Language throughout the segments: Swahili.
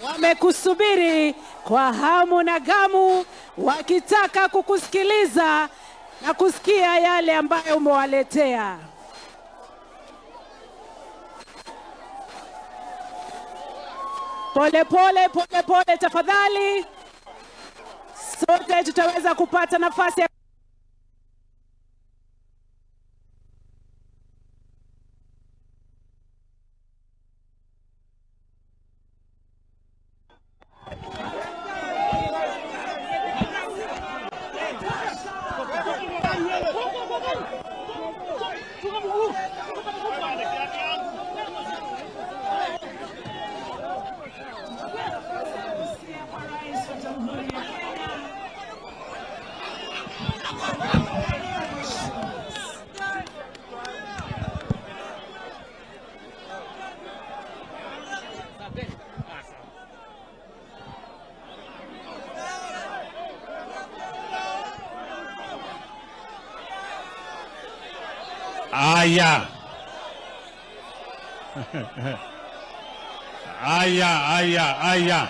Wamekusubiri kwa hamu na gamu, wakitaka kukusikiliza na kusikia yale ambayo umewaletea. Pole pole pole pole, tafadhali, sote tutaweza kupata nafasi ya Aya. Aya, aya, aya.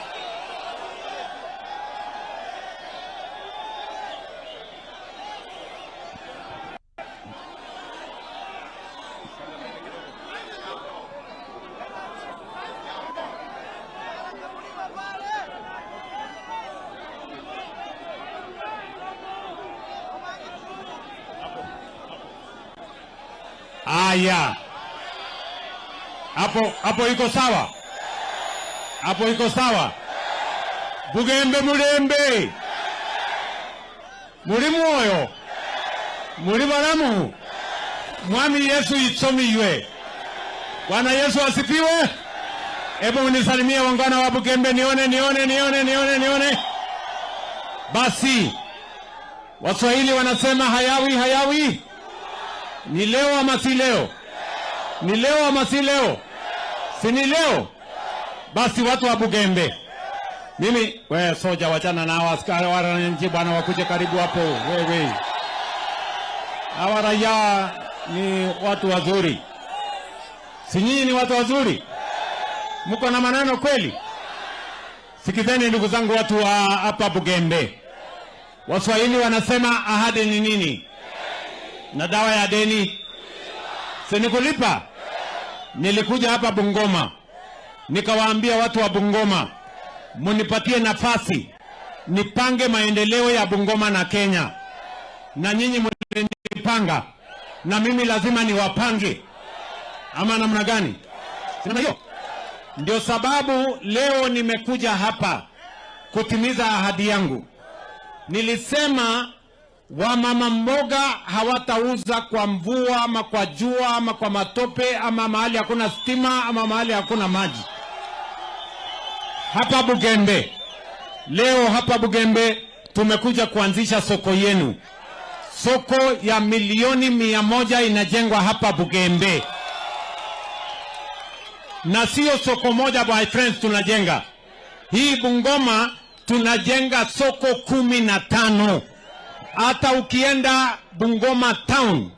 Aya. Hapo hapo iko sawa? Hapo iko sawa? Bugembe mulembe. Muli mwoyo. Muli balamu. Mwami Yesu itsomiwe. Bwana Yesu asifiwe. Hebu unisalimie wangwana wa Bugembe nione nione nione nione nione. Basi Waswahili wanasema hayawi hayawi. Ni leo ama si leo? Ni leo ama si leo? Si ni leo? Basi watu wa Bugembe, mimi we soja, wachana na hawa askari wananchi bwana, wakuje karibu hapo. Wewe hawa raia ni watu wazuri, si nyinyi ni watu wazuri? Mko na maneno kweli? Sikizeni ndugu zangu, watu wa hapa Bugembe, Waswahili wanasema ahadi ni nini? Na dawa ya deni si ni kulipa? Nilikuja hapa Bungoma nikawaambia watu wa Bungoma, munipatie nafasi nipange maendeleo ya Bungoma na Kenya, na nyinyi mlinipanga na mimi lazima niwapange, ama namna gani? Sina hiyo. Ndio sababu leo nimekuja hapa kutimiza ahadi yangu. Nilisema wamama mboga hawatauza kwa mvua ama kwa jua ama kwa matope ama mahali hakuna stima ama mahali hakuna maji. Hapa Bugembe leo, hapa Bugembe tumekuja kuanzisha soko yenu. Soko ya milioni 100 inajengwa hapa Bugembe, na sio soko moja my friends, tunajenga hii Bungoma, tunajenga soko 15. Hata ukienda Bungoma town